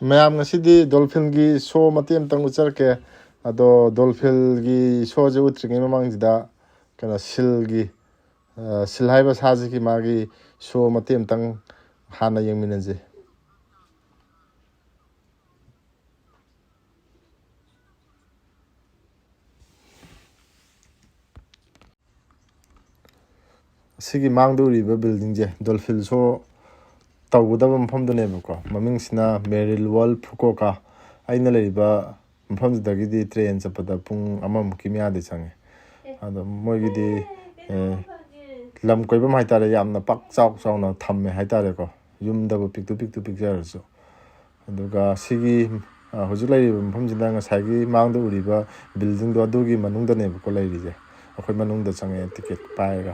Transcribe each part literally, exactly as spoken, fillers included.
ꯃꯌꯥꯝ, ꯉꯁꯤꯗꯤ ꯗꯣꯜꯐꯤꯟꯒꯤ ꯁꯣ ꯃꯇꯦꯛ ꯑꯃꯇꯪ ꯎꯠꯆꯔꯛꯀꯦ꯫ ꯑꯗꯣ ꯗꯣꯜꯐꯤꯟꯒꯤ ꯁꯣꯁꯦ ꯎꯠꯇ꯭ꯔꯤꯉꯩ ꯃꯃꯥꯡꯁꯤꯗ ꯀꯩꯅꯣ, ꯁꯤꯜꯒꯤ, ꯑ, ꯁꯤꯜ ꯍꯥꯏꯕ ꯁꯥꯁꯤꯒꯤ ꯃꯥꯒꯤ ꯁꯣ ꯃꯇꯦꯛ ꯑꯃꯇꯪ ꯍꯥꯟꯅ ꯌꯦꯡꯃꯤꯟꯅꯁꯦ꯫ ꯑꯁꯤꯒꯤ ꯃꯥꯡꯗ ꯎꯔꯤꯕ ꯕꯤꯜꯗꯤꯡꯁꯦ ꯗꯣꯜꯐꯤꯟ ꯁꯣ ꯇꯧꯒꯗꯕ ꯃꯐꯝꯗꯨꯅꯦꯕꯀꯣ꯫ ꯃꯃꯤꯡꯁꯤꯅ ꯃꯦꯔꯤꯜ ꯋꯥꯔꯜ ꯐꯨꯀꯣꯀꯥ꯫ ꯑꯩꯅ ꯂꯩꯔꯤꯕ ꯃꯐꯝꯁꯤꯗꯒꯤꯗꯤ ꯇ꯭ꯔꯦꯟ ꯆꯠꯄꯗ ꯄꯨꯡ ꯑꯃꯃꯨꯛꯀꯤ ꯃꯌꯥꯗꯤ ꯆꯪꯉꯦ꯫ ꯑꯗꯣ ꯃꯣꯏꯒꯤꯗꯤ, ꯑꯦ, ꯂꯝ ꯀꯣꯏꯐꯝ ꯍꯥꯏꯇꯥꯔꯦ, ꯌꯥꯝꯅ ꯄꯥꯛ ꯆꯥꯎ ꯆꯥꯎꯅ ꯊꯝꯃꯦ ꯍꯥꯏꯇꯥꯔꯦꯀꯣ, ꯌꯨꯝꯗꯕꯨ ꯄꯤꯛꯇꯨ ꯄꯤꯛꯇꯨ ꯄꯤꯛꯆꯔꯁꯨ꯫ ꯑꯗꯨꯒ ꯁꯤꯒꯤ, ꯑ, ꯍꯧꯖꯤꯛ ꯂꯩꯔꯤꯕ ꯃꯐꯝꯁꯤꯅ ꯉꯁꯥꯏꯒꯤ ꯃꯥꯡꯗ ꯎꯔꯤꯕ ꯕꯤꯜꯗꯤꯡꯗꯣ ꯑꯗꯨꯒꯤ ꯃꯅꯨꯡꯗꯅꯦꯕꯀꯣ ꯂꯩꯔꯤꯁꯦ꯫ ꯑꯩꯈꯣꯏ ꯃꯅꯨꯡꯗ ꯆꯪꯉꯛꯑꯦ ꯇꯤꯀꯦꯠ ꯄꯥꯏꯔꯒ꯫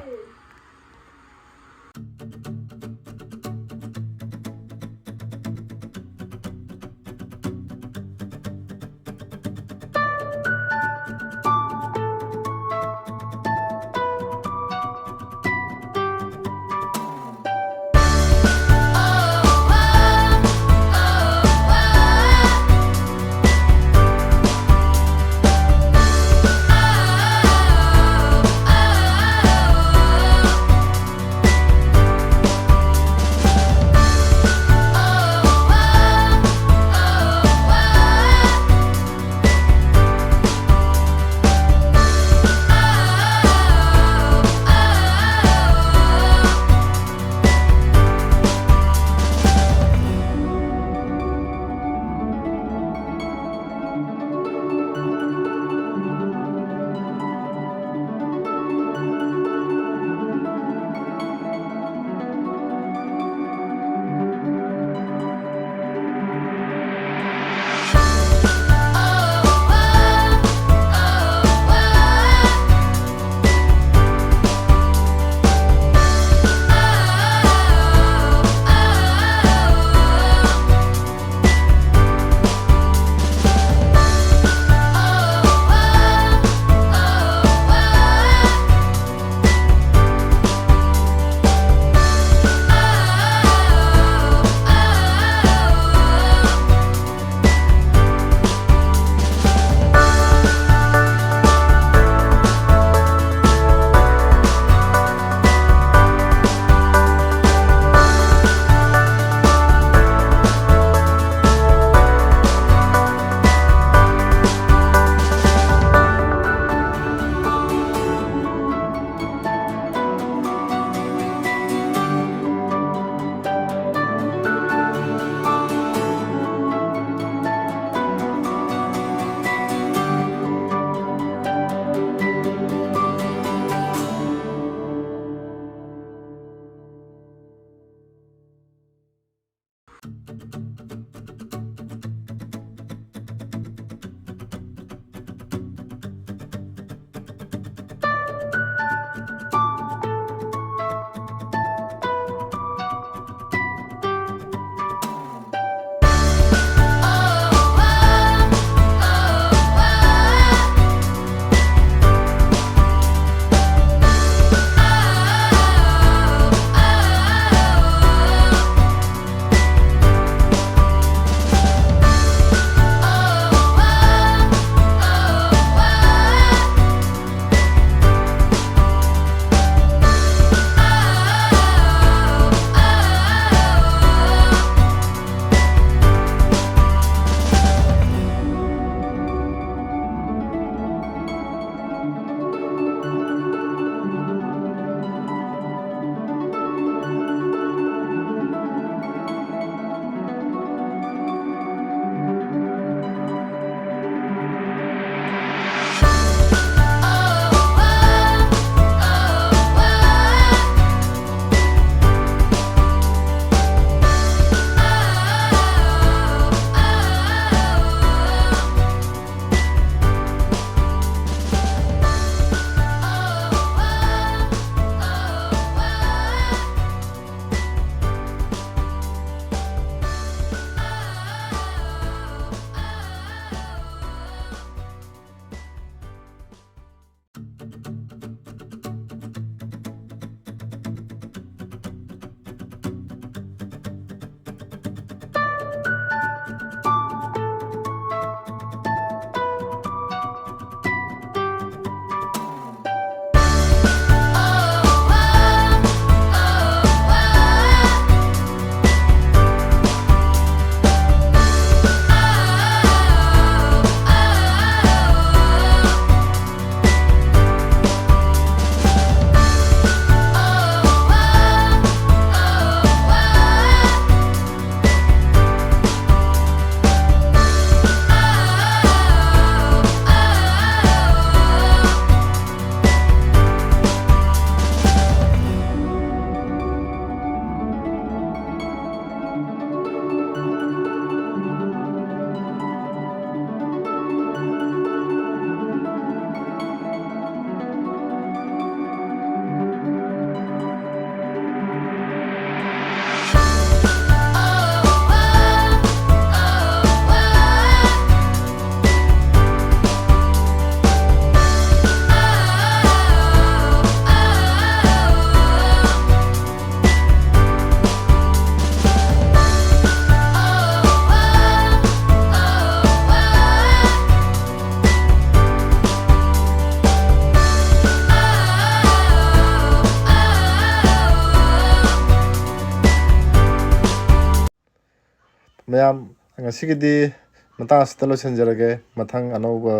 ꯃꯌꯥꯝ, ꯉꯁꯤꯒꯤꯗꯤ ꯃꯇꯥꯡ ꯑꯁꯤꯗ ꯂꯣꯏꯁꯤꯟꯖꯔꯒꯦ꯫ ꯃꯊꯪ ꯑꯅꯧꯕ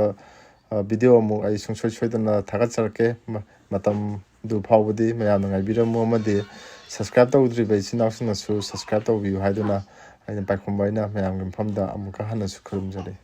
ꯚꯤꯗꯤꯑꯣ ꯑꯃꯨꯛ ꯑꯩ ꯁꯨꯡꯁꯣꯏ ꯁꯣꯏꯗꯅ ꯊꯥꯒꯠꯆꯔꯛꯀꯦ꯫ ꯃꯇꯝꯗꯨ ꯐꯥꯎꯕꯗꯤ ꯃꯌꯥꯝꯅ ꯉꯥꯏꯕꯤꯔꯝꯃꯨ ꯑꯃꯗꯤ subscribe ꯇꯧꯗ꯭ꯔꯤꯕ ꯏꯆꯤꯟ ꯏꯅꯥꯎꯁꯤꯡꯅꯁꯨ subscribe ꯇꯧꯕꯤꯌꯨ ꯍꯥꯏꯗꯨꯅ ꯑꯩꯅ ꯄꯥꯏꯈꯣꯝꯕ ꯑꯩꯅ ꯃꯌꯥꯝꯒꯤ ꯃꯐꯝꯗ ꯑꯃꯨꯛꯀ ꯍꯟꯅꯁꯨ ꯈꯨꯔꯨꯝꯖꯔꯤ꯫